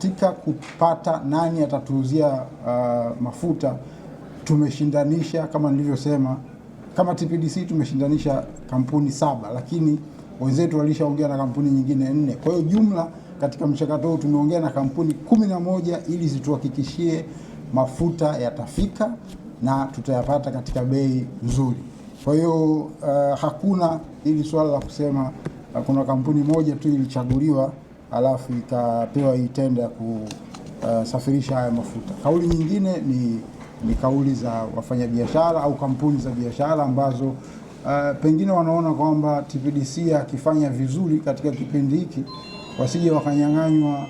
Katika kupata nani atatuuzia mafuta, tumeshindanisha kama nilivyosema, kama TPDC tumeshindanisha kampuni 7, lakini wenzetu walishaongea na kampuni nyingine 4. Kwa hiyo jumla katika mchakato huu tumeongea na kampuni 11 ili zituhakikishie mafuta yatafika na tutayapata katika bei nzuri. Kwa hiyo hakuna ili swala la kusema kuna kampuni moja tu ilichaguliwa alafu ikapewa hii tenda ya kusafirisha haya mafuta. Kauli nyingine ni kauli za wafanyabiashara au kampuni za biashara ambazo pengine wanaona kwamba TPDC akifanya vizuri katika kipindi hiki wasije wakanyang'anywa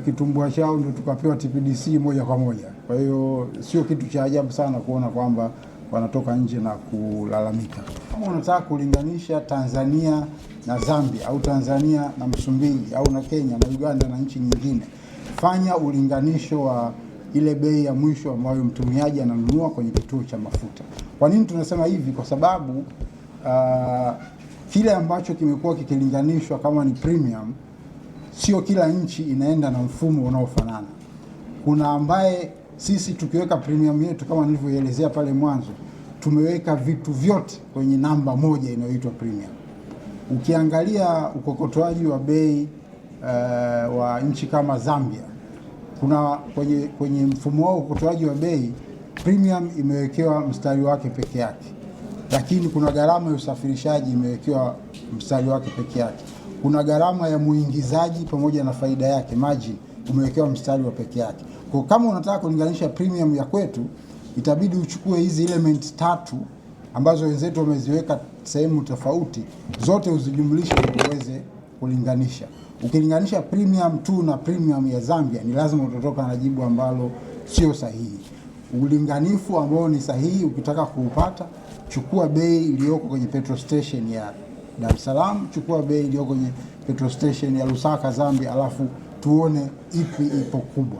kitumbua chao ndio tukapewa TPDC moja kwa moja. Kwa hiyo sio kitu cha ajabu sana kuona kwamba wanatoka nje na kulalamika. Kama unataka kulinganisha Tanzania na Zambia au Tanzania na Msumbiji au na Kenya na Uganda na nchi nyingine, fanya ulinganisho wa ile bei ya mwisho ambayo mtumiaji ananunua kwenye kituo cha mafuta. Kwa nini tunasema hivi? Kwa sababu kile ambacho kimekuwa kikilinganishwa kama ni premium, sio kila nchi inaenda na mfumo unaofanana. Kuna ambaye sisi tukiweka premium yetu kama nilivyoelezea pale mwanzo, tumeweka vitu vyote kwenye namba moja inayoitwa premium. Ukiangalia ukokotoaji wa bei wa nchi kama Zambia, kuna kwenye mfumo wao ukokotoaji wa bei premium imewekewa mstari wake peke yake, lakini kuna gharama ya usafirishaji imewekewa mstari wake peke yake, kuna gharama ya muingizaji pamoja na faida yake margin umewekewa mstari wa peke yake. Kwa kama unataka kulinganisha premium ya kwetu, itabidi uchukue hizi element tatu ambazo wenzetu wameziweka sehemu tofauti, zote uzijumlishe ili uweze kulinganisha. Ukilinganisha premium tu na premium ya Zambia, ni lazima utatoka na jibu ambalo sio sahihi. Ulinganifu ambao ni sahihi ukitaka kuupata, chukua bei iliyoko kwenye petrol station ya Dar es Salaam, chukua bei iliyoko kwenye petrol station ya Lusaka Zambia, alafu tuone ipi ipo kubwa.